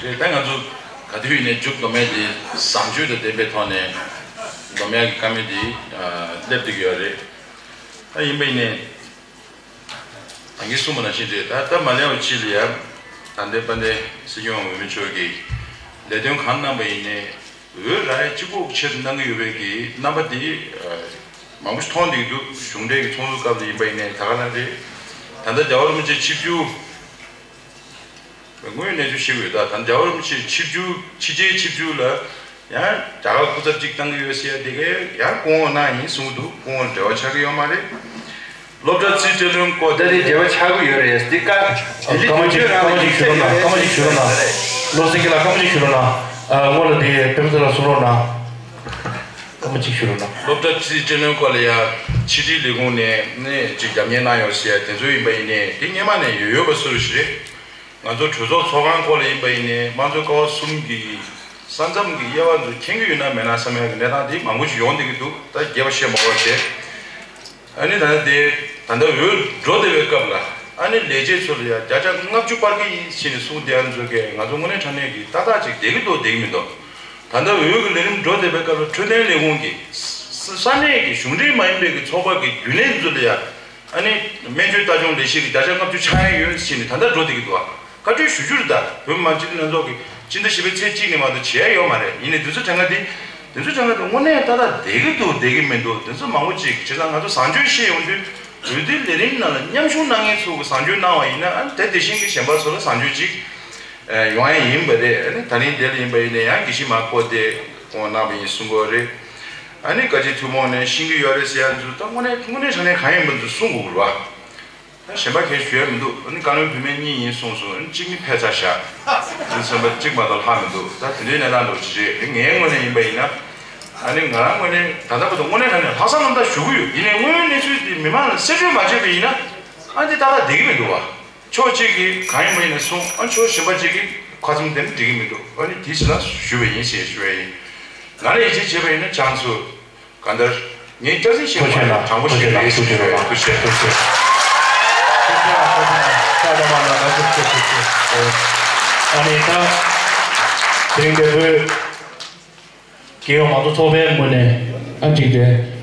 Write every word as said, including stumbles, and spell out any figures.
ད་ང་ཚོ་ག་དུས་ཡིན་ནའི་མཇུག་སྡོམ་ཡས་དེ་བཟང་སྤྱོད་དང་ལྡན་པའི་ཐོག་ནས་སྡོམ་ཡས་ཀྱི་བཀའ་མོལ་དེ་སླེབས་བསྡད་ཀྱི་ཡོད་རེད། ད་ཡིན་པ་ཡིན་ནའི་ད་གིན་གསུངས་པ་ནང་བཞིན་རེད། ད་ད་མ་སླེབས་པ་ཕྱི་ལ་ཡ་ད་ལྟའི་དཔལ་ལྡན་སྲིད་སྐྱོང་འོས་མི་མཆོག་གིས་ལས་དོན་གང་གནང་པ་ཡིན་ནའི་འོས་རག་ཡས་གཅིག་པོ་ཆེད་དུ་གནང་གི་ཡོད་པའི་གི་རྣམ་པ་དེ་མང་པོ་ཞིག་མཐོང་བསྡད་ཀྱི་འདུག་གཞུང་འབྲེལ་གྱི་ཚོགས་འདུ་སྐབས་ལ་ཡིན་པ་ཡིན་ནའི་ད་ག་ལ་རེད། ད་ལྟ་རྒྱལ་བ་རིན་པོ་ཆེ་ཆིབས་བསྒྱུར་དངོས་ཡོད་གནས་ཚུལ་ཤེས་ཀྱི་ཡོད། ད་ད་རྒྱལ་བ་རིན་པོ་ཆེ་ཆིབས་བསྒྱུར་ཕྱི་རྒྱལ་ཆིབས་བསྒྱུར་ལ་ཡང་རྒྱ་གར་སྐུ་ཚབ་ཅིག་བཏང་གི་ཡོད་ཟེར་ཡ་དེ་གས་ཡང་སྐུ་ངོ་གནང་ཡིན་གསུངས་འདུག་སྐུ་ངོ་འབྲེལ་བ་ཆགས་ཀྱི་ཡོད་མ་རེད། སློབ་གྲྭ་རྩིས་སྤྲོད་བློན་སྐོར་དེ་ལས་འབྲེལ་བ་ཆགས་ཀྱི་ཡོད་རེད། དེ་ཀ་དེ་ལས་སྐད་ཆ་རང་ལ་ཡིག་ཆ་ཡོད་རེད། སྐར་མ་གཅིག་ཞུ་རོགས་གནང་། སྐར་མ་གཅིག་ཞུ་རོགས་གནང་། བློ་སེང་གི་ལ་སྐར་མ་གཅིག་ཞུ་རོགས་གནང་། ཨ་སྔོན་ལ་དེ་པེ་མ་ཚེ་ལ་གསུང་རོགས་གནང་། སྐར་མ་གཅིག་ཞུ་རོགས་གནང་། སློབ་གྲྭ་རྩིས་སྤྲོད་བློན་སྐོར་ལ་ཡ་ཕྱི་དྲིལ་ལས་ཁུངས་ནས་ནས་ཅིག་རྒྱབ་གཉེར་གནང་ཡོད་ཟེར་ཡ་དེ་ཚོ་ཡིན་པ་ཡིན་ནའི་དེ་སྔོན་མ་ནས་ཡོད་ཡོད་པ་སུ་རུ་ཞིག་རེད། ང་ཚོ་གྲོས་ཚོགས་ཚོགས་ཁང་སྐོར་ལ་ཡིན་པ་ཡིན་ནའི་དམངས་གཙོའི་ཀ་བ་གསུམ་གྱི་ས་མཚམས་ཀྱི་དབྱེ་བ་ཚོ་མཁྱེན་གྱི་ཡོད་ན་མེད་ན་བསམ་ཡག་གི་གནས་སྟངས་དེ་མང་པོ་ཞིག་ཡོང་བསྡད་ཀྱི་འདུག་ད་རྒྱས་པ་བཤད་མ་དགོས་བྱས། ཨ་ནི་ད་ལྟ་དེ་ད་ལྟ་འོས་འགྲོ་བསྡད་པའི་སྐབས་ལ་ཨ་ནི་ལས་བྱེད་ཚོ་ལ་ཡ་བརྒྱ་ཆ་ལྔ་བཅུ་སྤར་གྱི་ཡིན་ཟེར་ནས་གསུངས་བསྡད་ཡ་ཚོ་གས་ང་ཚོ་དངོས་གནས་དྲང་གནས་ཀྱི་ཏག་ཏག་ཅིག་བསྡད་ཀྱི་འདུག་བསྡད་ཀྱི་མི་འདུག་ད་ལྟ་འོས་ཀྱི་ལས་རིམ་འགྲོ་བསྡད་པའི་སྐབས་ལ་འཕྲོད་བསྟེན་ལས་ཁུངས་ཀྱི་ས་ས་གནས་ཀྱི་གཞུང་འབྲེལ་མ་ཡིན་པའི་གི་ཚོགས་པ་གི་རྒྱུན་ལས་ཚོ་ལ་ཡ། ཨ་ནི་སྨན་བཅོས་ལྟ་སྐྱོང་ལས་གཞི་གི་བརྒྱ་ཆ་ལྔ་བཅུ་ཆག་ཡ་ཡོད་ཟེར་ནས་ད་ལྟ་འགྲོ་བསྡད་ཀྱི་འདུག་ཨ། བཀའ་འཁྲོལ་ཞུ་རྒྱུ་རེད། ད་བོད་མི་མང་སྤྱི་འཐུས་ལྷན་ཚོགས་ཀྱི་སྤྱི་ཟླ་བཞི་པའི་ཚེས་གཅིག་ནས་མ་གཏོགས་བྱེད་ཡ་ཡོད་མ་རེད། ཡིན་ནའི་དེ་ཚོ་དྲན་ག་དེ་དེ་ཚོ་དྲན་ག་དེ་དངོས་གནས་ཏག་ཏག་བསྡད་ཀྱི་འདུག་བསྡད་ཀྱི་མི་འདུག་དེ་ཚོ་མང་པོ་ཅིག་བྱས་ཙང་ང་ཚོ་བཟང་སྤྱོད་བཤད་ཡོང་དུས་འོས་བསྡུའི་ལས་རིམ་ནང་ལ་མཉམ་ཞུགས་གནང་མཁན་ཚོ་གི་བཟང་སྤྱོད་གནང་བ་ཡིན་ན་ཨ་ནི་དེ་དེ་བཞིན་གྱི་གཞན་པ་ཚོ་ལ་བཟང་སྤྱོད་ཅིག་ཡོང་ཡ་ཡིན་པ་རེད། ཨ་ནི་ད་རིང་དེ་ལ་ཡིན་པ་ཡིན་ན་ཡང་དགེ་བཤེས་མ་ཁོ་དེ་དགོངས་གནང་བ་ཡིན་གསུང་གི་ཡོད་རེད། ཨ་ནི་བཀའ་སྤྱི་ཐུན་མོང་ནས་ཤེས་ཀྱི་ཡོད་རེད་ཟེར་ཡ་ཚོ་ད་དངོས་གནས་དངོས་གནས་དྲང་གནས་གང་ཡིན་པ་ཚོ་གསུང་དགོས་རེད་བ། ད་གཞན་པ་གས་ཞུ་ཡ་མི་འདུག་ཨ་ནི་བཀའ་བློན་བུད་མེད་གཉིས་ཡིན་གསུངས་སོང་། ཨ་ནི་གཅིག་ནི་ཕེབས་ཚར་བཞག་ཨ་ནི་ཚན་པ་གཅིག་མ་གཏོགས་ལྷག་མི་འདུག་ད་དེ་འདྲའི་གནས་སྟངས་འདྲ་བོ་ཅིག་རེད། ངའི་ངོས་ནས་ཡིན་པ་ཡིན་ན། ཨ་ནི་ང་རང་ངོས་ནས་ད་ལྟ་བར་དུ་དངོས་གནས་དྲང་གནས་ལྷག་བསམ་རྣམ་དག་ཞུ་གི་ཡོད། ཡིན་ནའི་དངོས་ཡོད་གནས་ཚུལ་འདི་མི་མང་ལ་གསལ་བརྗོད་མ་བྱས་པ་ཡིན་ན། ཨ་འདི་ཏག་ཏག་བསྡད་ཀྱི་མི་འདུག་བ། ཕྱོགས་གཅིག་གིས་གང་ཡིན་པ་ཡིན་ན་གསུངས། ཨ་ཕྱོགས་གཞན་པ་གཅིག་གིས་ཁ་ཚུམ་དེ་འདྲ་འགྲིག་གི་མི་འདུག་ཨ་ནི་དེ་ཕྱིར་ན་ཞུ་བ་ཡིན་ཞེས་ཞུ་བ་ཡིན། ང་ལ་ཡིད་ཆེས་བྱས་པ་ཡིན་ན་ཅང་ཚོ་གང་ལྟར་ངས་སྐྱག་རྫུན་བཤད་པ་དྲང་པོ་ཞིག་རེད་ཞུ་བ་ཡིན། ཐུགས་རྗེ་ཆེ། ཐུགས་རྗེ་ཆེ། ཨ་ནི་ད་དེ་རིང་འདིར་བོད་རྒྱལ་ཡོངས་མང་གཙོ་ཚོགས་པའི་ངོས་ནས་ཨ་ཅིག་དེ་